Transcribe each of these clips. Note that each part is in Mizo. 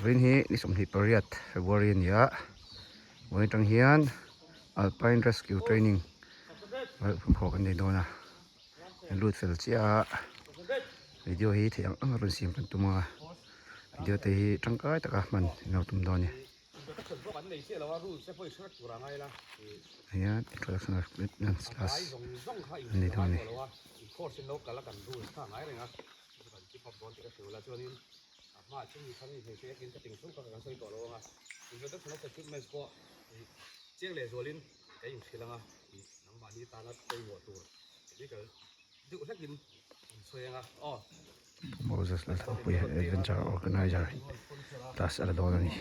Vawiin hi ni 28 February a ni a, vawiin atang hian Alpine Rescue Training phawk an nei dawn a, an lut fel chiah a, video hi theih ang ang a rawn siam kan tum a, video te hi tangkai taka hman in lo tum dawn a ni. Hian introduction of equipment class an nei dawn a ni. Moses Lalthangpuia Adventure Organizer class a la dawn a ni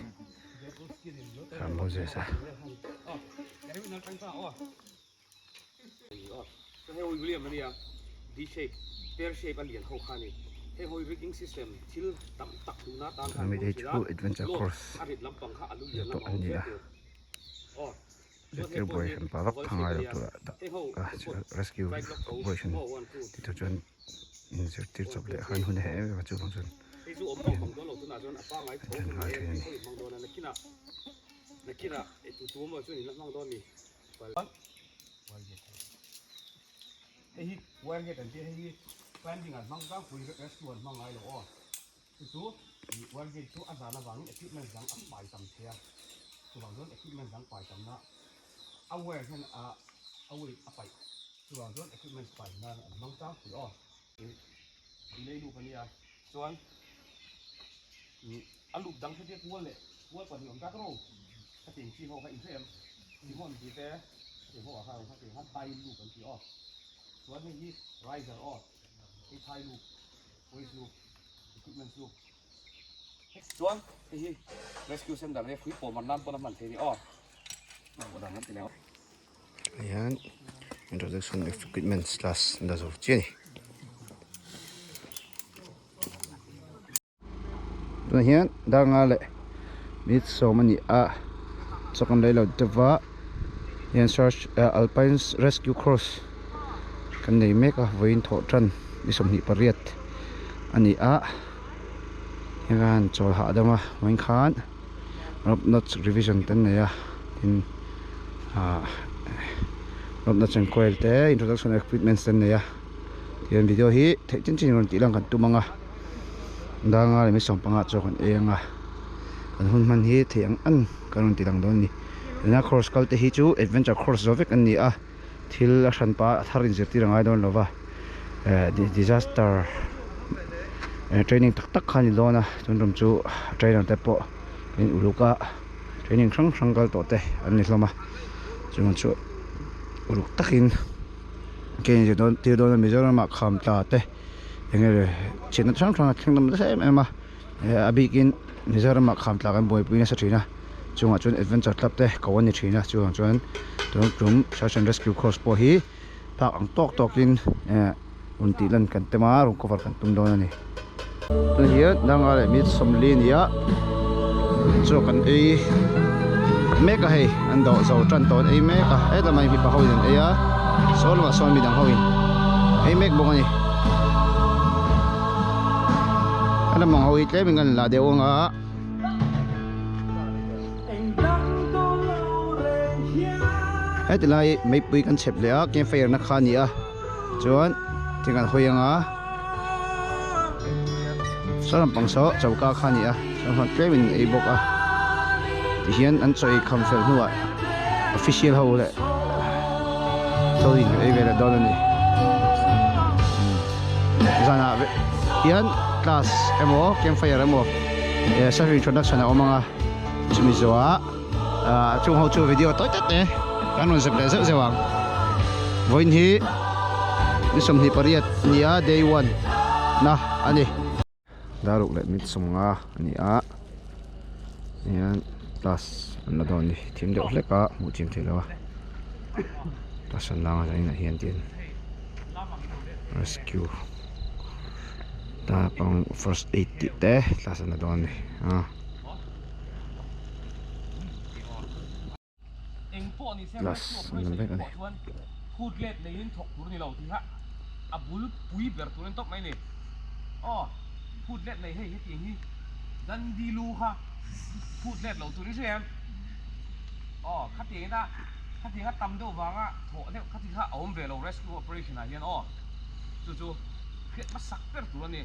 kha Moses a. Amit hei chu adventure course ni tawh a ni a. Rescue operation pa vak tha ngai lo tura dah a rescue operation ti tur chuan inzirtir chawp leh khan hun a heh em em a chuvang chuan an then ngai thin a ni. Chu chu ih wire gate chu a zan avangin equipment dang a pai tam thei a, chuvang chuan equipment dang pai tamna a wire hian a a weight a paih chuvang chuan equipment pai nan an hmang tlangpui aw. Ih delay loop a nia chuan ih a loop dang hretia kual leh kual pahnih awm tak ro hetiang chi ho kha inhre em Timon tih te hetiang ho ah khan hetiang khan tie loop an ti aw chuan hei hi riser aw hei tie loop waist loop. Equipment chu chuan hei hi rescue center nia hrui pawh man nan pawn a hman thei a ni aw a dang an ti leh ang. Hian introduction of equipment class an la zo chiah a ni. Tunah hian dar nga leh minute sawm a ni a chaw kan lei lo deuh va hian search alpine rescue course kan nei mek a vawiin thawh tan ni 28 a ni a heng khan chawl hahdam a vawiin khan rope knots revision te an nei a tin ah rope knots and coil te introduction equipments te an nei a tihian video hi theih chin chin rawn tih lang kan tum ang a danga leh mi 15 chuan kan ei ang a kan hun hman hi theih ang ang kan rawn ti lang dawn a ni tuna course kal te hi chu adventure course zo vek an ni a. Thil a hran pah a thar inzirtir a ngai dawn lo va, eh disaster training tak tak kha a ni dawn a, tun tum chu trainer te pawh an in uluk a, training hrang hrang kal tawh te an ni hlawm a, chuvang chu uluk takin ke inzir dawn tir dawn a Mizoram ah kham tla te eng nge chhiatna hrang hrang a thleng dam nasa em em a, eh a bikin Mizoram ah kham tla kan buaipui nasa thin a. Chungah chuan adventure club te ko a ni thin a chuvang chuan tun tum search and rescue course pawh hi phak ang tawk tawkin eh rawn tih lan kan tem a rawn cover kan tum dawn a ni. Tun hian danga leh mi 40 a ni a chaw kan ei mek a hei an dawh zo tan tawh an ei mek a hetlai mipa ho in an ei a saw lamah sawn midang ho in ei mek bawk a ni. A lamang ho hi tlem in kan la deuh ang a. Heti lai meipui kan chhep leh a campfire na kha a ni a chuan thing an hawi ang a saw lampang saw choka kha a ni a chuan tlem in ei bawk a tihian an chaw ei kham fel hnuah official ho leh chaw in ei ve leh dawn a ni zanah hian class emaw campfire emaw. Eh self introduction a awm ang a chumi zawhah ah chung ho chu video tawi tat e kan rawn zep leh zeuh zeuh ang vawiin hi ni 28 a ni a day one na a ni. Daruk leh mit 50 a ni a hian class an la dawn a ni thim deuh hlek a hmuh chim theih loh a class an la ang a inah hian tin rescue. Ta pang first aid tih te class an la dawn a ni a. Class an la vek a ni. Phut let lo tur i hre em? Aw, khatiang ina khatiang a tam deuh vanga thawh deuh khati kha a awm ve lo rescue operation ah hian aw. Chu chu hriat hmasak ber tur a ni.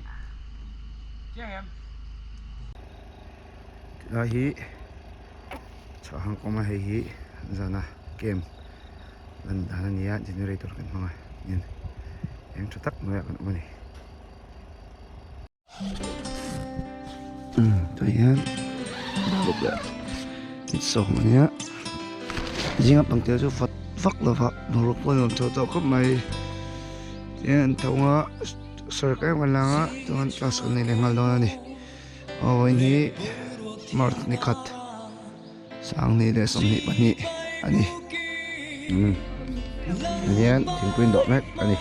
Chiang em? Tilai hi chhuah hang kawng a hei hi zana camp lan dan a ni a generator kan hmang a eng tha tak hnuaiah kan awm a ni. Tah hian sawm a nia zinga pangte chu vat vak lo va boruak pawh a nuam chho tawh khawp mai tin an tho a sark em kan lang a chuan class kan nei leh nghal dawn a ni aw vawiin hi march ni khat sanghnih leh 22 a ni umm hian thingpui an dawh mek a ni.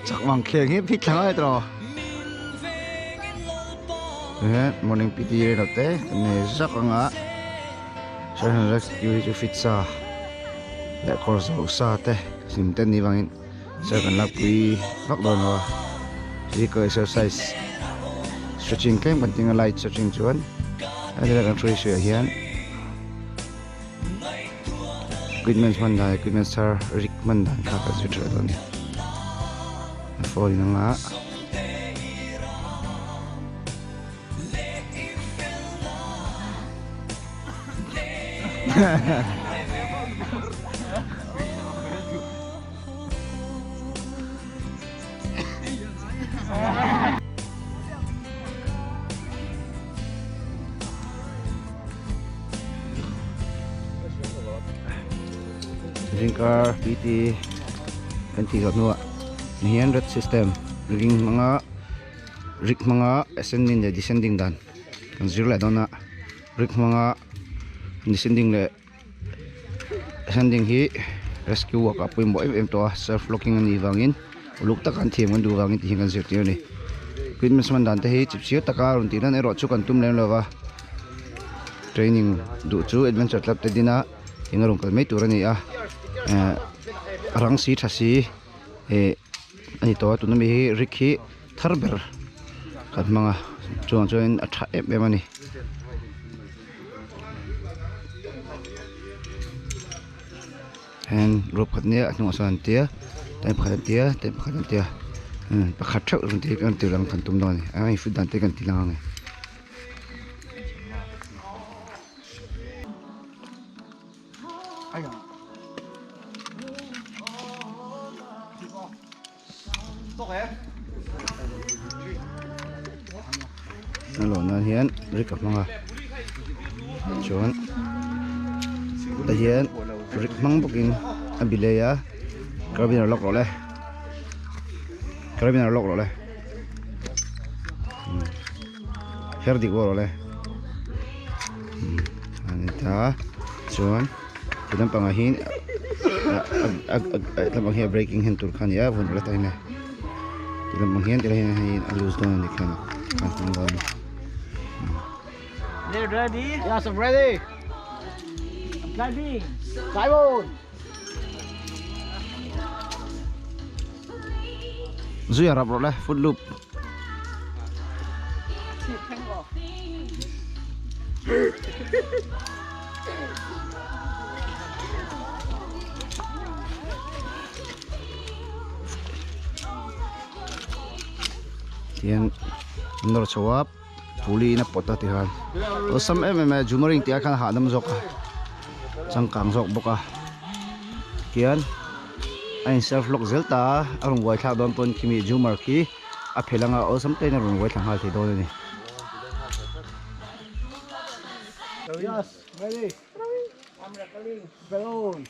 Chak mang kheng hi phit thlang ai tawh morning PT rei lo te kan nei zak anga search and rescue hi chu fit sa leh kawr zo sa te hlim te ni vangin sir kan lakpui vak dawn lo a physical exercise stretching tlem kan tinga light stretching chuan heti kan hruai suih ah hian equipment hman dan equipment thar rik hman dan kha kan zir tha dawn a ni a phone in anga. Zingkar PT kan tih zawh hnuah ni hian red system ring hmanga rik hmanga ascending leh descending dan kan zir leh dawn a rik hmanga descending leh ascending hi rescue work ah pawimawh em em tawh a self locking a nih vangin uluk taka an thiam kan duh vangin tih hi kan zirtir a ni equipment hman dan te hi chip chiar taka rawn tih nan erawh chu kan tum lem lova training duh chu adventure club te din a eng a rawn kal mai tur a ni a eh rang si tha si eh a ni tawh a tuna mi hi rik hi thar ber kan hmang a chuvang chuanin a tha em em a ni. Heng rope khat nia a hnungah sawn an tia time pakhat an tia time pakhat an tia pakhat theuh rawn ti rawn ti lang kan tum dawn a ni a infit dan te kan ti lang ang e. A lawh nan hian brick a hmang a chuan tah hian brick hmang bawkin a bilei a carabiner lock rawh le carabiner lock rawh le her dik bawk rawh le a ni ta chuan. Ti lampangah hian lampang hi a breaking hen tur kha a ni a vun ula tak in e ti lampang hian tilai hian hei a loose dawn a ni khian a hmang dawn a ni. Ready? Yes, I'm ready. I'm climbing. Climb on. Zui a rap rawh le, foot loop. Tihian an nawr chho a puli in a pawt a tikhan awlsam em em a jumaring tih ah khan a hahdam zawk a changkang zawk bawk a tihian a in self lock zel ta a a rawn uai thlak dawn pawn khimi jumar khi a phelh anga awlsam te in a rawn uai thla nghal thei dawn a ni. Yes. Ready? I'm recording. Balloon.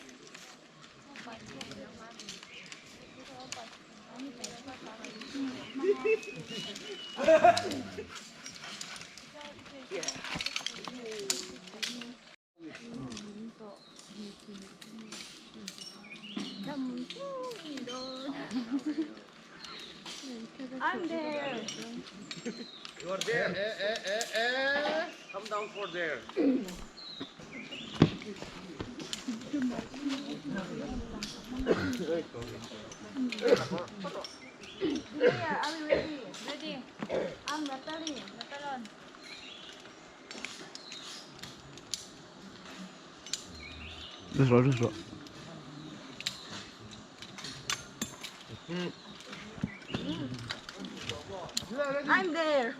I'm there. You are there. Eh, eh, eh, eh. Come down for there. Here, are we ready? Ready. I'm Natalie. Natalon. Lut rawh lut rawh. I'm there.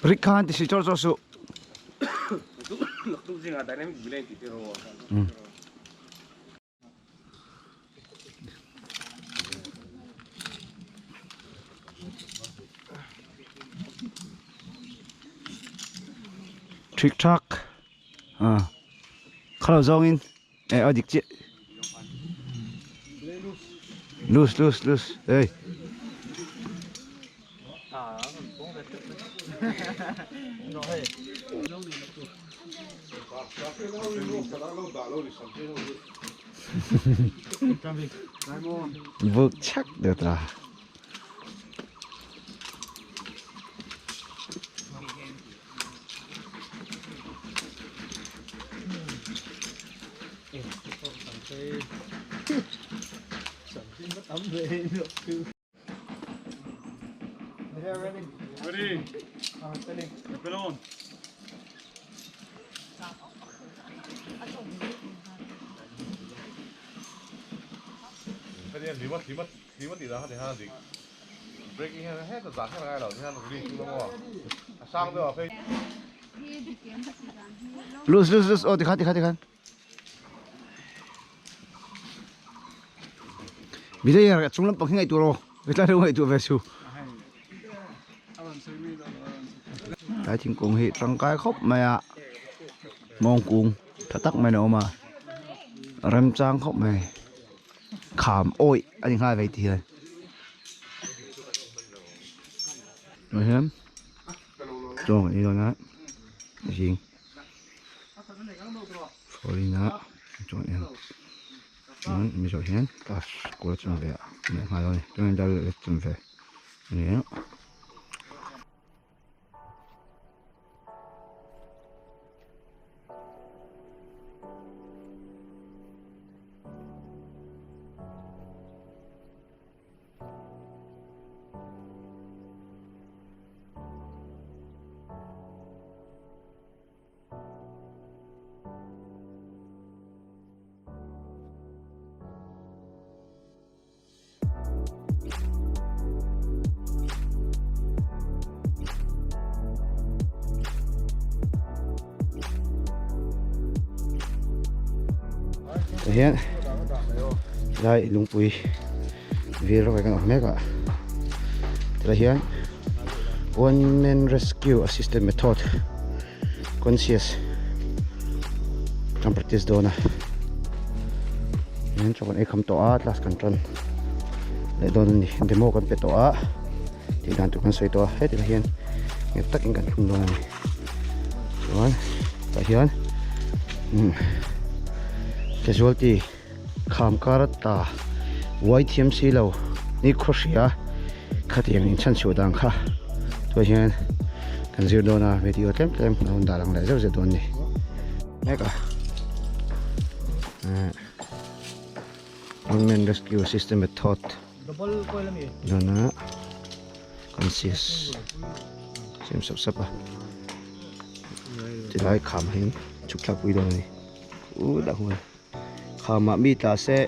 Rik khan ti si chawr chawr suh. Trick track ah khalo zawngin eh a dik chiah loose loose loose ei Vượt chắc được rồi. Ready? Balloon. Loose loose loose. Oh tikhan tikhan tikhan. Bidai chung lampang hi ngaihtuah rawh. Hetlai deuh ngaihtuah ve su. Tlai thingkung hi tangkai khawp mai a mawngkung tha tak mai a awm a remchang khawp mai kham awih a ni nghal vei ti hian tunah hian chaw kan ei dawn a zing fawlin a chaw an ei ang chuan mi zawh hian class kawr a chuan ve a nghal dawn a ni chuan dar leh chuan ve a ni a. Tah hian lai lungpui vil rawk kan awm mek a tilai hian one man rescue assisted method conscious kan practice dawn a hian chaw kan ei kham tawh a class kan tan leh dawn a ni demo kan pe tawh a tih dan tur kan sawi tawh a heti lai hian nghet takin kan thlum dawn a ni chuan tah hian casualty kham kar ata uai thiam si lo ni khaw hria khatiang in chhan chhuah dan kha chuan hian kan zir dawn a video tlem tlem a rawn dah lang leh zeuh zeuh dawn a ni mek a eh one man rescue system method dawn a conscious siam sap sap a tilai kham ah hian chhuk thlak pui dawn a ni u dah huan. Khamah mi tla se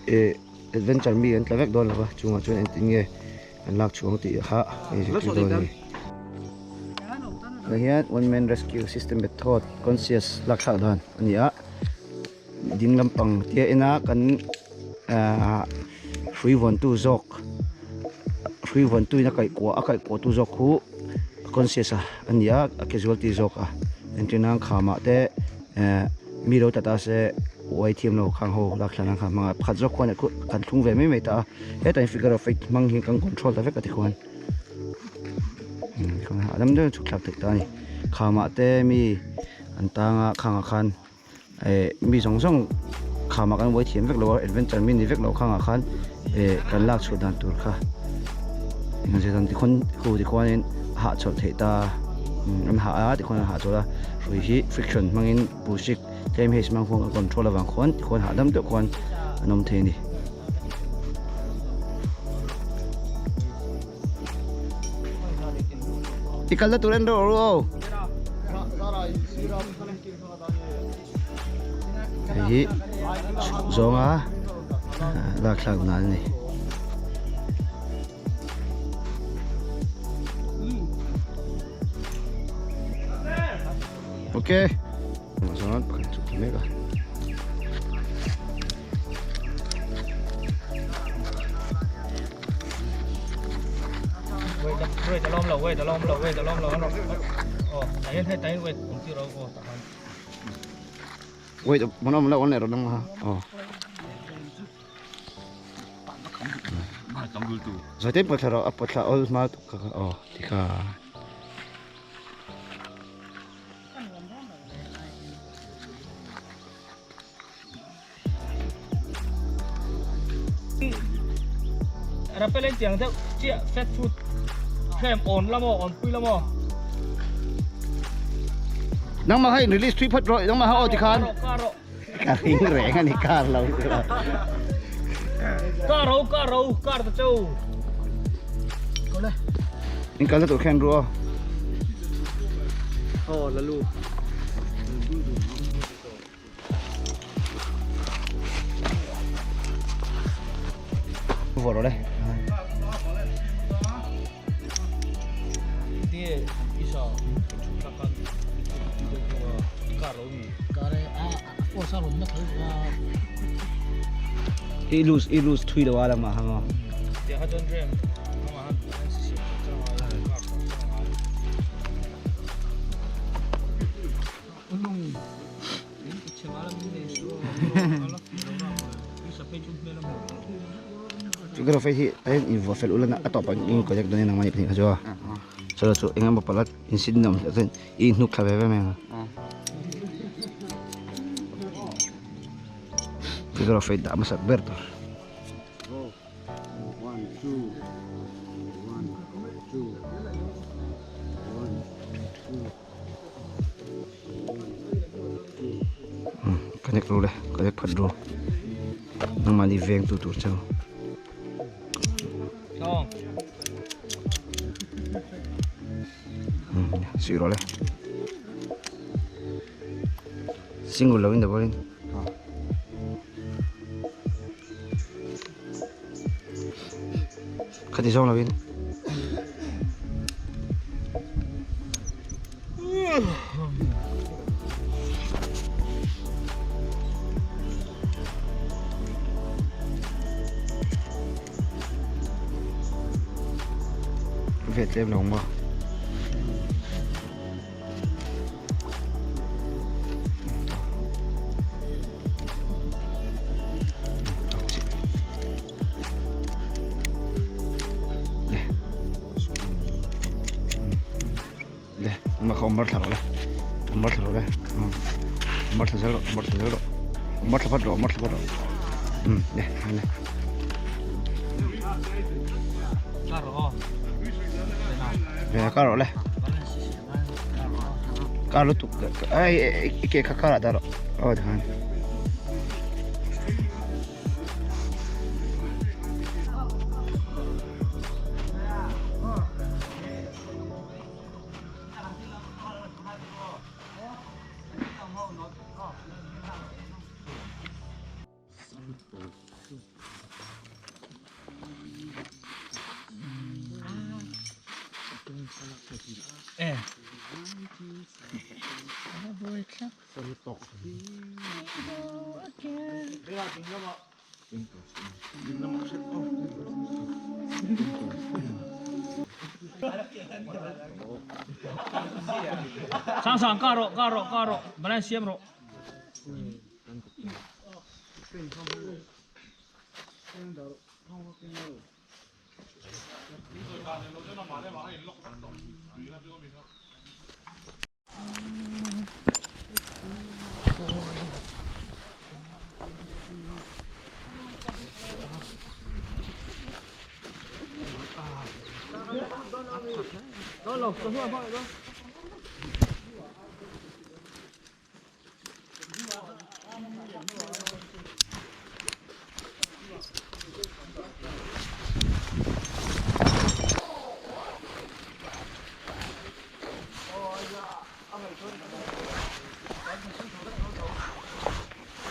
eh. Adventure mi an tla vek dawn lova chungah chuan engtin nge an lak chhuang tih kha a inzirtir dawn a ni. Tah hian one man rescue system method conscious lak thlak dan a ni a ding lampang tia ena kan ahh hrui vawntu zawk hrui vawntu in a kaih kuah a kaih kuah tu zawk khu conscious a a ni a a casualty zawk a entir nan khamah te ehh mi lo tla ta se uai thiam lo khang ho lak thlan ang kha hmang a pakhat zawk khuan kan thlung ve mai mai ta a hetah hian figure of eight hmang hian kan control ta vek a tikhuan a dam deuh in chhuk thlak theih ta a ni khamah te mi an tang a khangah khan eh mi zawng zawng khamah kan uai thiam vek lo a adventure mi ni vek lo khangah khan eh kan lak chhuah dan tur kha engzir tikhuan hu tikhuanin a hahchawlh theih ta an hah a tikhuan an hahchawlh a hrui hi friction hmangin puhsik tlem hei hmang khuan a control avang khuan tikhuan hahdam deuh khuan an awm thei a ni. I kalna tur en rawh ru aw. Hei hi chhuk zawnga lak thlak dan a ni. Ok. Chuan pakhat chhuk ta mek a. Wait, alom lo, wait, alom lo, wait, alom lo. Oh, tahin hei tahin wait, um ti ro oh tahan. Wait, mana mana on ro nang ha. Oh. Zate pathla ro, a pathla ol ma ka oh tika. Rappel tiang deuh chiah fat food frame on la maw on pui la maw nangmah kha in release thui phawt rawh nangmah kha aw tikhan ka ring reng a ni kar lo kar ro kar ro kar ta cheu in kalna tur khan ru aw aw lalu Vừa rồi đây. I lose i lose thui lo a lama hang o. Figure of eight hi a in vuah fel ula a tawp ah in connect dawn a nangmah nih pahnih kha chu a chuan chu eng emaw palat in sit in a awm hlauh chuan i inhnuk thla ve ve mai ang figure of eight dah hmasak ber tur. Connect ru le connect phat ru nangmahni veng tu tur cheu suih rawh le single lo in double in Khati zawng lovin. Ve tlem lo maw. Le ma kha umar thla rawh le umar thla rawh le umar thla zel rawh umar thla zel rawh umar thla vat rawh umar thla vat rawh le le ve ka rawh le ka lutuk ai i ke kha kar ah dah rawh aw tikhan. Sang sang ka rawh ka rawh ka rawh balance siam rawh.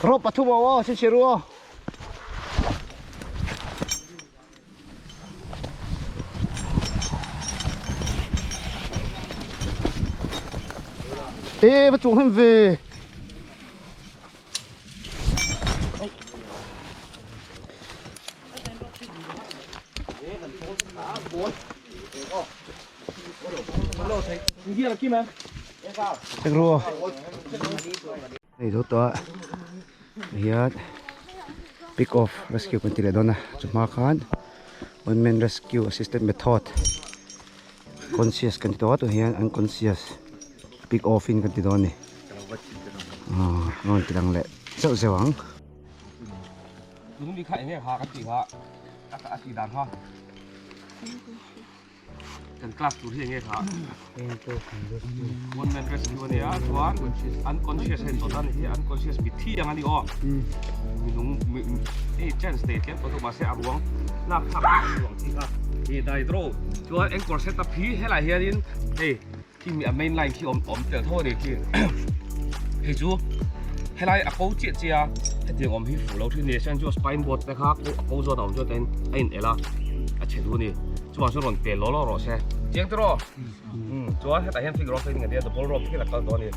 Rope pathum aw aw chhinchhiah ru aw. Ê va chuang hem ve. Check ru. Hei zo tawh a hian pick off rescue kan ti leh dawn a chu hma khan one man rescue assisted method conscious kan ti tawh a tunah hian unconscious pick off in kan ti dawn a ni aw a rawn ti lang leh zeuh zeuh ang. Lung ni kha enge ha kan tih kha a tih dan kha. Kan class tur hi enge kha one man rescue ania chuan unconscious hei tawt ani hi unconscious mitthi ang ani aw minung hei chance nei tlem tawh mahse a ruang lak thlak ruang chi kha hi dai draw chuan anchor setup hi helai hianin hei khi mi a main line khi awm awm tel tho ani khi hei chu helai a ko chiah chiah a hetiang awm hi fuh lo thin ni chuan chu spine board te kha a ko zawt a awm chuan a in el a a chhe duh a ni chuvang chuan rawn pel law law rawh se chiang te rawh chuan hetah hian figure of eight ania double rope hi a kal tawh a ni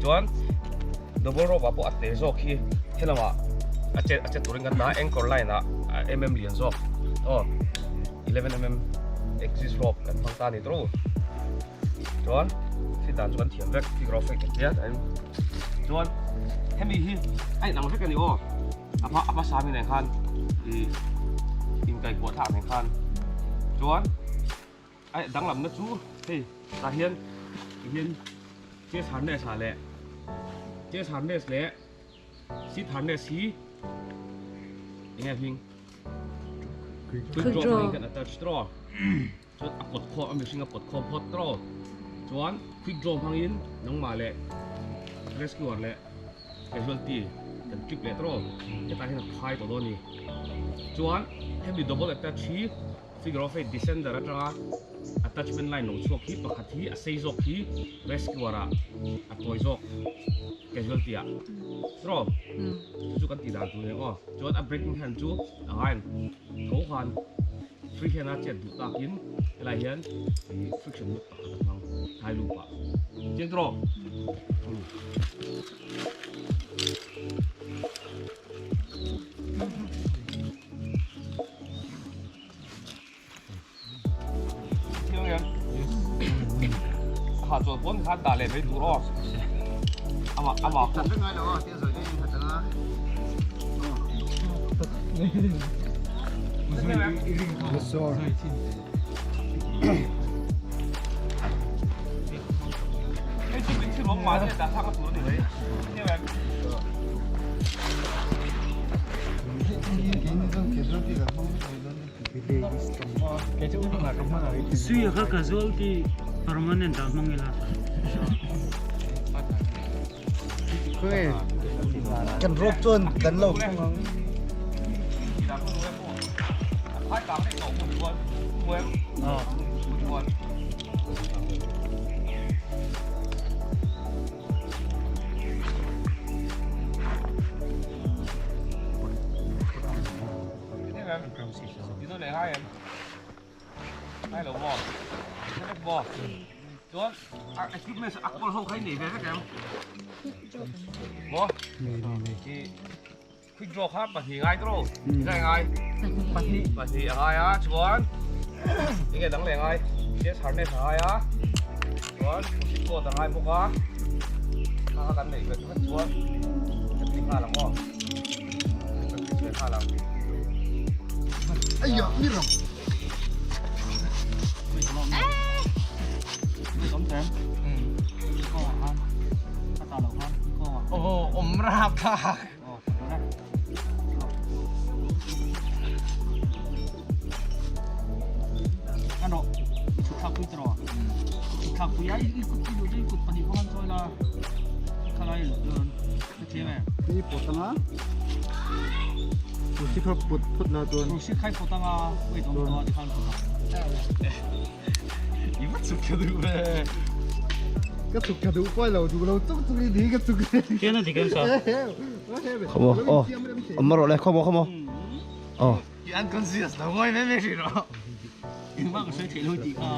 chuan double rope ah pawh a te zawk hi helamah a che a che turin kan dah a anchor line ah mm lian zawk aw 11 mm axis rope kan hmang ta a ni tawh chuan thil dan chu kan thiam vek figure of eight kan tia chuan hemi hi a inang vek a ni aw a hma a hmasa mi nen khan ih inkaihkuah thlak nen khan chuan a danglamna chu hei tah hian tihian chest harness ah leh chest harness leh seat harness hi eng nge a hming quick draw hmangin kan attach tawh Chuan a pawt khawm a mihring a pawt khawm phawt tawh chuan quick draw hmangin nangmah leh rescuer leh casualty kan trip leh tawh hetah hian a phai tawh dawn a ni chuan hemi double attach hi figure of eight descender atanga attachment line lo chhuak hi pakhat hi a sei zawk hi rescuer ah a tawi zawk casualty ah tawh chu chu kan tih dan tur nen aw chuan a breaking hand chu a ngai ang tho khan. Free hian a chet duh takin helai hian ih friction nut pakhat a hmang thai loop ah chiang tawh chiang em ha chuan pawn khan dah leh mai tur aw ama ama Suia kha casualty permanent ah hmang ila. Kan rope chuan kan lo khung ang. Chuan a equipments a kawl ho kha i nei ve vek em? Maw? I quick draw kha pahnih ngai tawh lo. Zai ngai. Pahnih. Pahnih a ngai a chuan enge dang leh ngai chest harness a ngai a chuan pushing cord a ngai bawk a kha kha kan neih vek vek chuan kan ti nghal ang aw. Kan ti ve nghal ang. Aiya mi ram. Ni pawt anga Rusi kha pawt phawt la chuan Rusi khai pawt anga wait awm tawh a tikhan pawt ang. I va chuk tha duh ve. Ka chuk tha duh pawi lo duh lo chuk chuk in hi ka chuk. Khian a dik em sa? Khawmaw aw awm rawh le khawmaw khawmaw aw. I unconscious lo ngawi mai mai hrih rawh. Engmah ka sawi theih lo tih kha.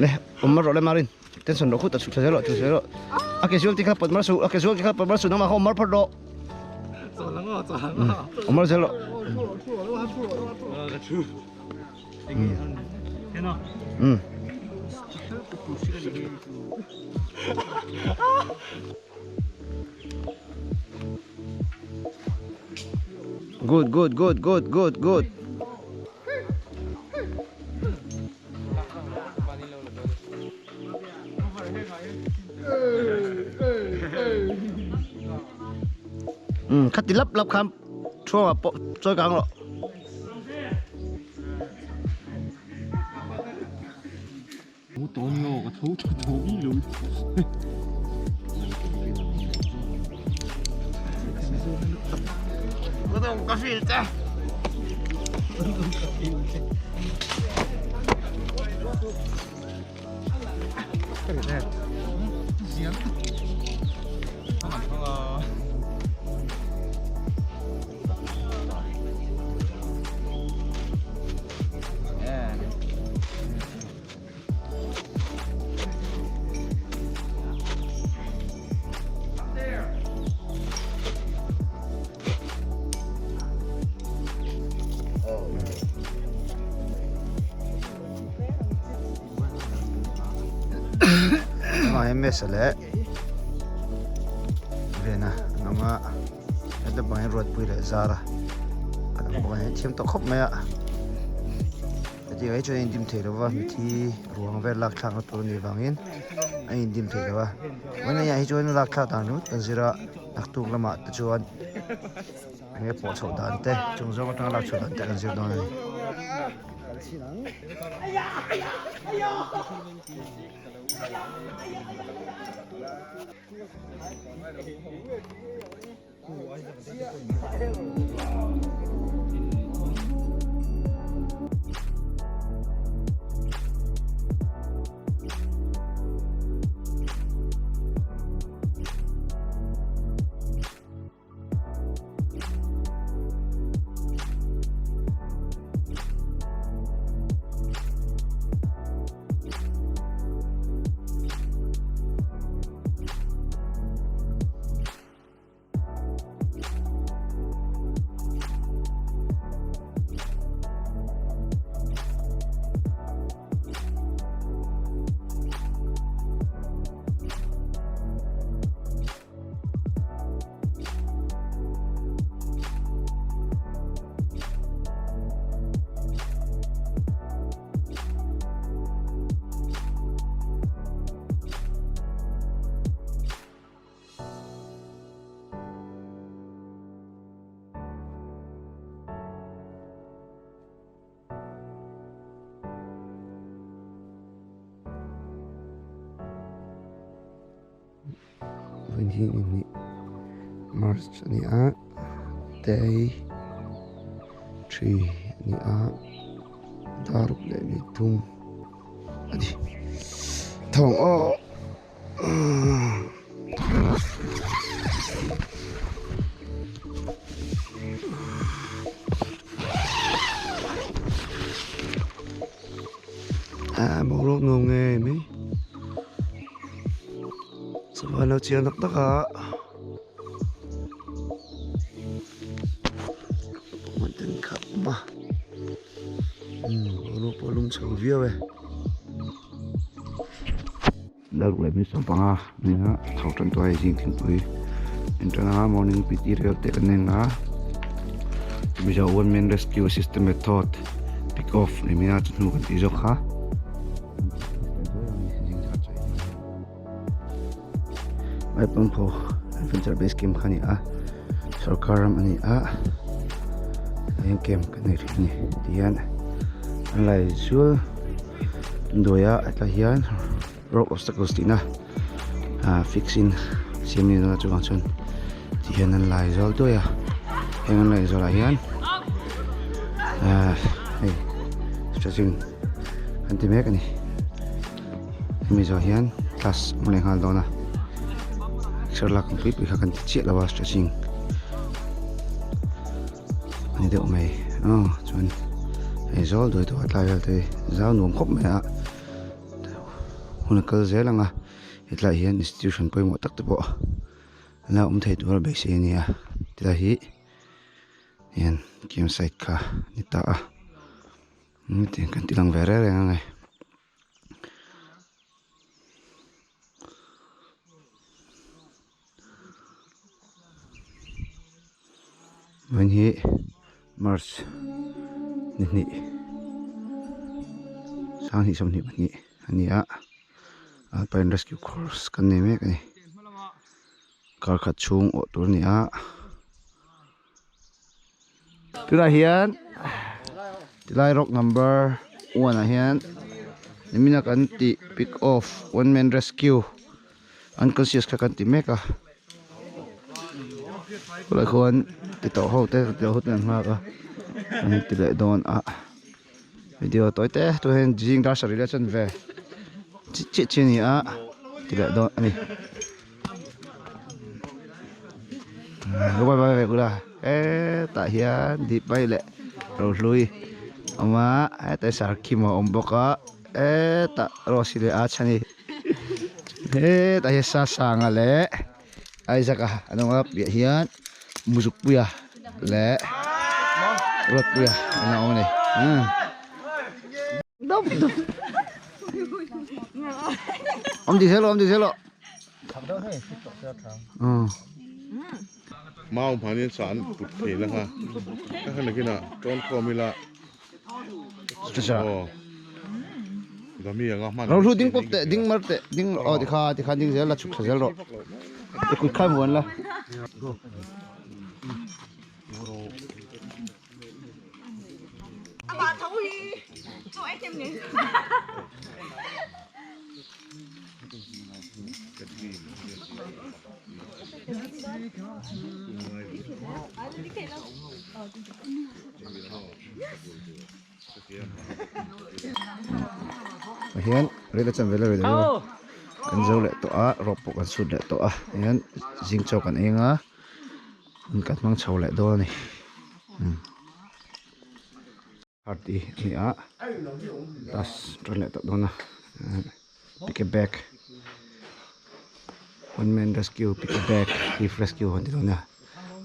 Le awm rawh le Marin. Tension rawh khut a chhuk thla zel rawh chhuk zel rawh a ke zual te kha pawt mar suh a ke zual te kha pawt mar suh nangmah kha awm mar phawt rawh awm mar zel rawh um good good good good good good Um khati lap lap khan thuanga pawh chawi kang rawh. MS leh Vena an awm a heta bang hi Ruatpui leh Zara an awm bawk a ni thiam tawh khawp mai a heti ang hi chuan a indim thei lova mithi ruang vel lak thlakna tur a nih vangin a indim thei lova vawiin ah hi chuan lak thlak dan ringawt kan zir a naktuk lamah te chuan enge pawh chhoh dan te chung zawng atanga lak chhoh dan te kan zir dawn a ni. Vawiin hi ni March a ni a day three a ni a dar ruk leh ni thum a ni thawng aw. Helai boruak nuam ngei mai sava an lo chiang tak tak a ten kha a awm a boruak pawh a lum chho viau e. Dark leh mi sawmpanga nia chho tan tawh a hei zing thingpui en tan a morning pt rel te kan en a mizo one man rescue system method pick off ni mai a chu hnu kan tih zawk kha Vaipangphaw adventure base camp kha a ni a sorkar ram a ni a heng camp kan nei thin a ni tihian an lai zul. Damdawiah hetlai hian rope obstacles tihna ah fix in siam ni dawn a chuvang chuan ti hian an lai zawl duai a heng an laih zawlah hian ah hei stretching an ti mek a ni hemi zawh hian class a awm leh nghal dawn a exer lak ang pui pui kha kan ti chiah lo a stretching a ni deuh mai aw chuan hei zawl duai tawh a tlai vel te zau nuam khawp mai a hun a kal zel ang a hetlaiah hian institution pawimawh tak te pawh la awm thei tur a beisei a ni a tilai hi hian camp site kha a ni ta a hetiang kan ti lang ve reng reng ang e. Vawiin hi March ni hnih sanghnih sawmhnih pahnih a ni a Alpine rescue course kan nei mek a ni kar khat chhung awh tur a ni a tunah hian tilai rock number one ah hian nimina kan tih pick off one man rescue unconscious kha kan ti mek a khulai khuan ti tawh ho te ti ho ten an nghak a an ti leh dawn a video tawi te tunah hian zing dar sarih leh chuan ve chiah chiah chi a ni a ti leh dawn a ni. Hetah hian Dipai leh Rohlui a awm a hetah hian Sarkhim a awm bawk a hetah Rose leh a chhan hi hetah hian Sasanga leh Isaac-a an awm a piah hian Muzukpuia leh Ruatpuia an awm a ni. Awm ti zel aw awm ti zel aw. Mau hmanin sa an put thei na kha ka kha nakinah tawn khawm ila aw dami anga hman Ro hlu ding pawp teh ding mar teh ding aw tikha tikha ding zel la chhuk thla zel rawh i kut kha vuan la. Hian rel a chan vel a rel a kan zo leh tawh a rawp pawh kan sut leh tawh a hian zing chaw kan eng a kan hmang chho leh dawn a ni. Party a ni a bus tan leh tawh dawn a pick a bag one man rescue pick a bag if rescue an ti dawn a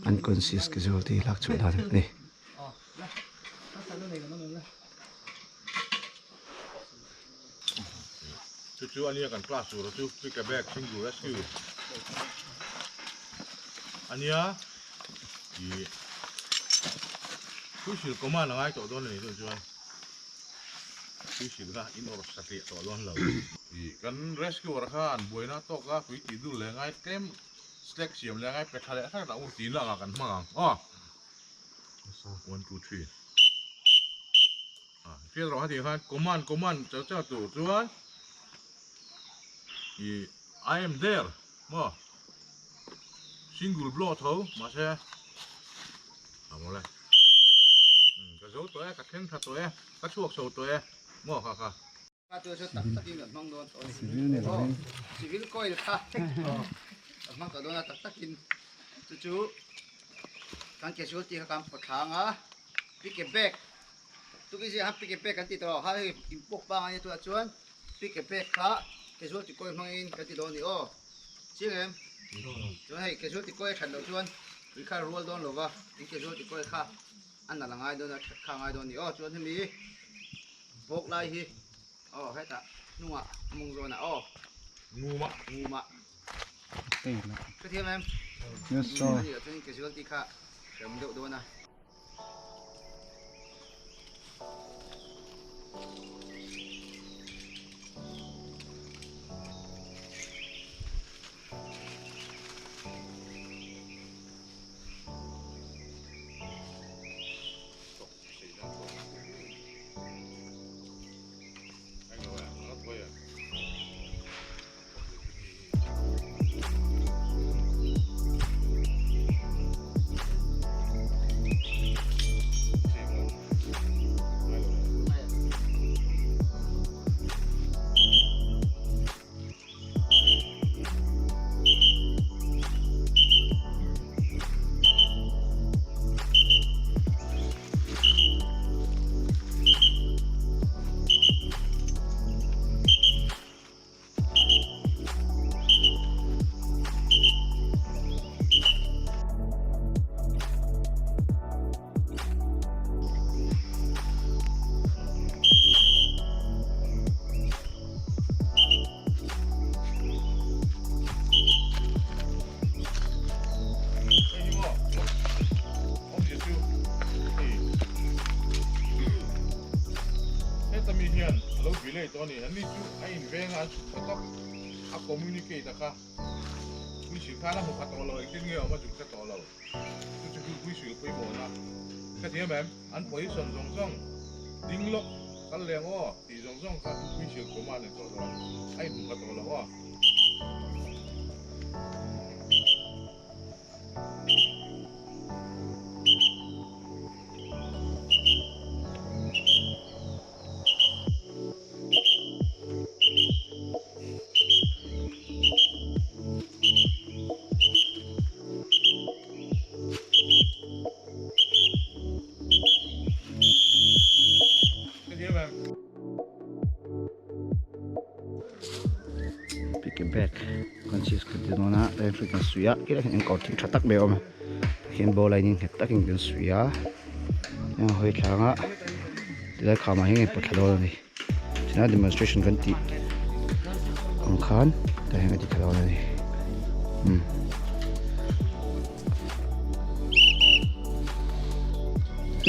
unconscious casualty lak chhuah dan a ni. Chu chu ania kan class tur chu pick a bag single rescue ania ih Tuisil command a ngai tawh dawn a ni tun chuan Tuisil kha in awrh satliah tawh dawn lo. Ih kan rescuer kha an buaina tawk a tui tih dul leh ngai tlem slack siam leh ngai pe tha leh hrek ang u tihna ang ah kan hmang ang aw one two three. Field rawh heti khan command command chau chau tur chuan i I am there maw single blow tho mahse a maw le ka zo tawh e ka thleng tha tawh e ka chhuak chho tawh e maw kha kha. Civil ni lovin civil coil kha a hmang tawh dawn a tak takin chu chu kan casualty kha kan pawthlâng a pick a bag. Tukin zingah khan pick a bag kan ti tawh a, hei in pawk pangai nia tunah chuan. Pick a pack kha casualty kawi hmangin kan ti dawn a ni aw. Chiang em? Chuan hei casualty kawi a that loh chuan tui kha a rual dawn lo va, in casualty kawi kha a nalh a ngai dawn a, that kha a ngai dawn a ni aw. Chuan hemi bawk lai hi aw hetah hnungah a mawng zawnah aw. Ngumah. Ngumah. Hrethiam em? Yes sir. A nih loh chuan casualty kha hreawm deuh dawn a. Heta mi hian a lo belay tawh a ni. Anni chu a inveng a, an chhuk tha tawk a communicate a kha. Whistle khan a hmu kha tawh lo, engtin nge awm a zuk hre tawh lo. Chu chu chu whistle pawimawhna hrethiam em? An position zawng zawng ding lawk kal leng aw tih zawng zawng kha whistle command a ni tawh dawn. A inhmu kha tawh lo aw. Pick a bag consist ka ti dawn a tlai hrui kan suih a khilai hian kawr thing tha tak mai a awm a hian ball a in nghet takin kan suih a heng hawi thlang a tilai khamah hian a pawt thla dawn a ni china demonstration kan tih ang khan tah hian a ti thla dawn a ni umm.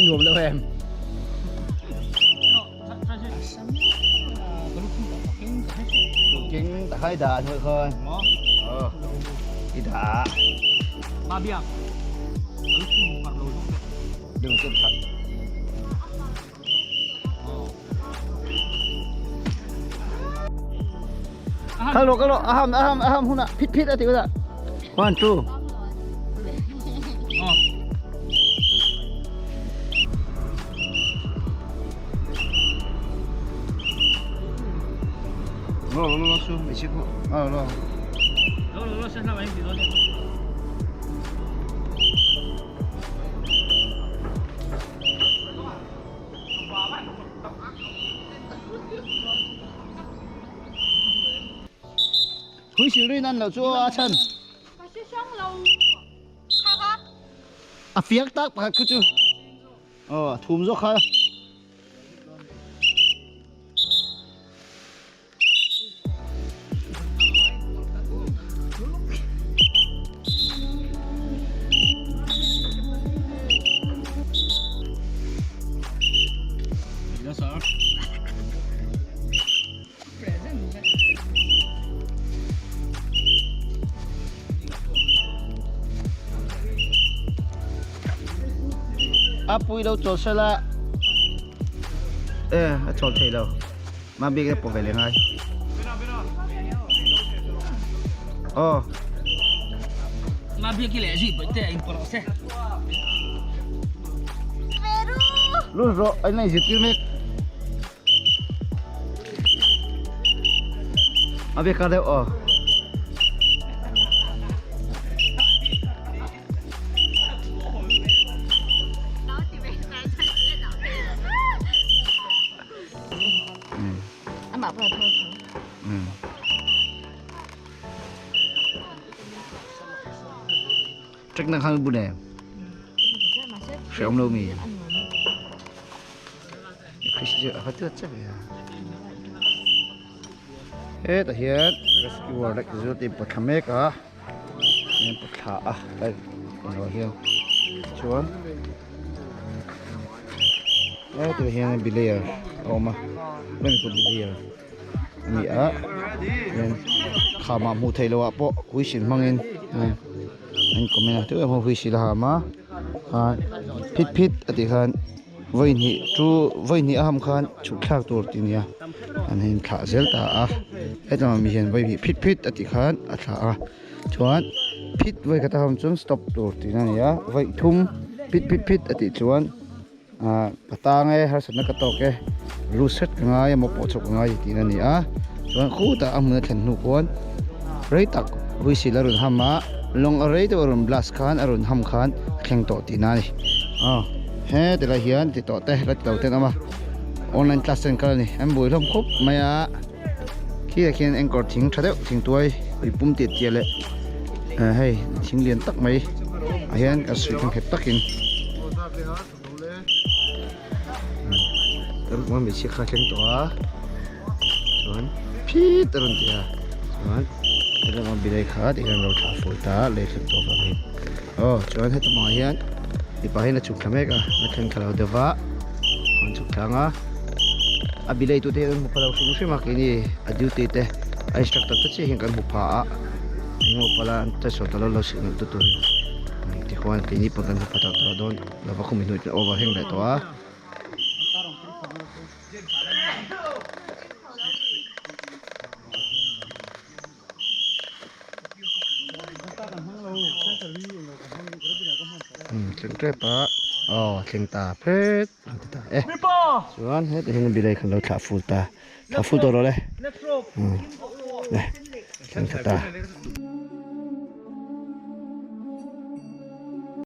Nuam lo em? Kinh ta khai đà thôi thôi. Ờ. Đi đà. Ba biak. Đừng cẩn thận. Hello, hello, aham, aham, aham, huna, phit phit ati uda. One, two. Lo lo lo su, mi chico. Ah, lo. Lo lo lo,身上没几多钱。 Hui siu rin an lo chu a chhan. A fiak tak pakhat khu chu. Aw, thum zawk kha. A pui lo chawl sela e a chawl thei lo ma bik e pawh ve leh ngai aw Ma bik hi leh zui pawih te a in pawh se. Lut rawh a in zirtir mek. A bek kar deuh aw. Track na khan bun em? Hreawm lo mi? Chris chu a va tuat che ve a. Hetah hian rescuer leh zirtir in pawt thla mek a, an pawt thla a lai englo hian chuan hetah hian bilayer a awm a bilayer a ni a chuan khamah hmuh theih loh ah pawh whistle hmangin an comment a tu emaw whistle a ham a khan phit phit a tih khan vawi hnih chu vawi hnih a ham khan chhuk thlak tur tih a nia an in thlah zel ta a hetlangah mi hian vawi hnih phit phit a tih khan a thlah a chuan phit vawi khat a ham chuan stop tur tih a ni a vawi thum phit phit phit a tih chuan. Ah ka tang e harsatna ka tawk e lu set ka ngai emaw pawh chhuak ka ngai tih a ni a chuan khutah a hmun a thlen hnu khuan rei tak whistle a rawn ham a lawng a rei deuh a rawn blast khan a rawn ham khan a thleng tawh tihna a ni aw he tilai hian ti tawh te la ti lo te an awm a online class te an kal a ni an buai hlawm khawp mai a khi ah khian anchor thing tha deuh thing tuai ui pum tih tia leh hei thing lian tak mai ah hian kan suih nghet takin kan hmu a hmeichhia kha a thleng tawh a chuan phit a rawn ti a chuan helama bilai kha ti hian alo thlah fur ta a lei thleng tawh avangin aw chuan heta hmaah hian mipa hian a chhuk thla mek a a thleng thla lo deuh va an chhuk thla ang a a bilai tute hian an hmu pha lo hrim hrim a keini a duty te a instructor te chiah hian kan hmu pha a engemaw pala an ta sawi ta lo lo signal tu turin tikhuan keini pawh kan hmu pha tawh tawh dawn lova khumi hnuai chu a over heng leh tawh a. Thleng tep a aw thleng ta phet a ti ta e chuan hetah hian bilai khan lo thlah ful ta thlah ful tawh rawh le le thleng thla ta.